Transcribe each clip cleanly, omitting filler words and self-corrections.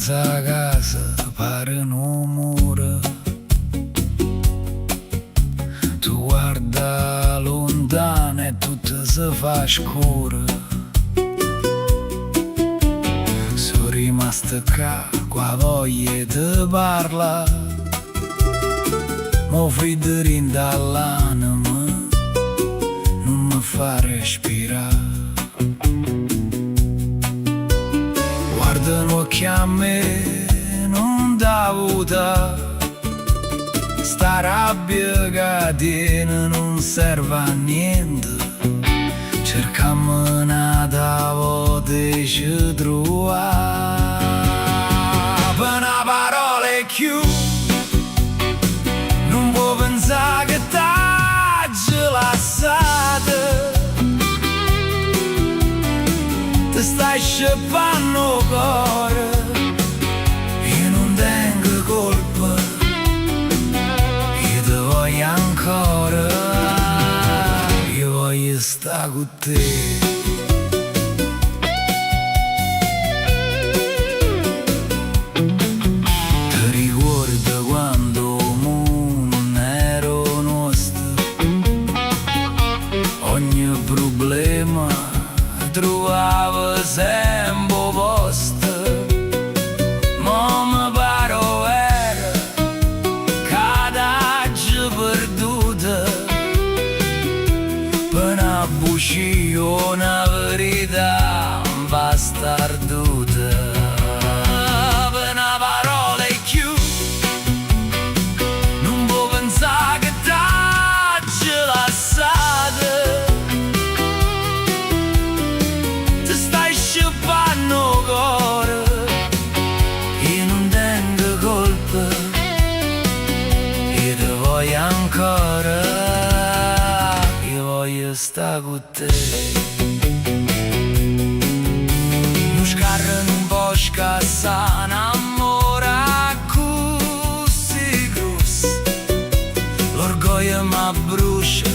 Annanz' 'a casa pare nu muro. Tu guarde 'a luntano e tutto se fa scuro. So' rimasto ccà cu 'a voglia 'e te parlà. Ma 'o friddo dint' 'all'anema nun me fa respirà. Guarda n'uocchio a me, nun t'avutà. Sta rabbia ca tiene nun serve a niente. Cercammo n'ata vota 'e ce truvà. Pe' na parola 'e cchiù nun può penzà che t'aggio lassato. Te stai sceppanno 'o core, io nun tengo colpa, io te voglio ancora, io voglio sta cu te. Te ricuorde quando 'o munno era 'o nuosto? Ogni problema truvava sempe 'o posto. Mo me pare overo ca t'aggio perduta pe' na bucia o na verità bastarduta. Pe' na parola 'e cchiù nun può penzà che t'aggio lassato. Te stai sceppanno 'o core, io nun tengo colpa, io te voglio ancora, io voglio sta cu te. Nu scarro nun po' scassà n'ammore accussì gruosso. L'orgoglio m'abbrucia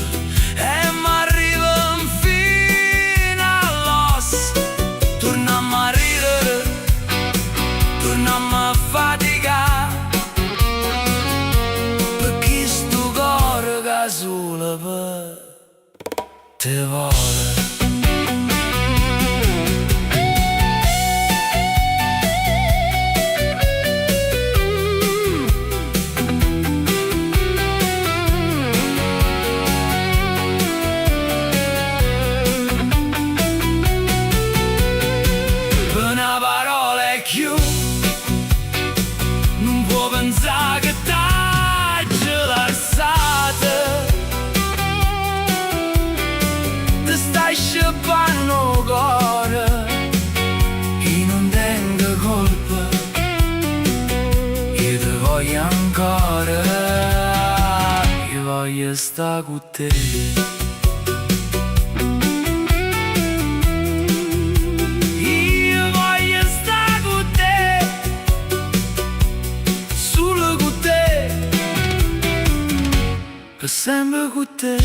e m'arriva 'nfino all'osso. Turnammo a ridere, turnammo a faticà. Pe' chistu core ca sulo pe' te vole. Pe' na parola 'e cchiù nun può penzà che t'aggio lassato. Te stai sceppanno 'o core, io nun tengo colpa, io te voglio ancora, io voglio sta cu te. Io voglio sta cu te, sulo cu te, pe' sempre cu te.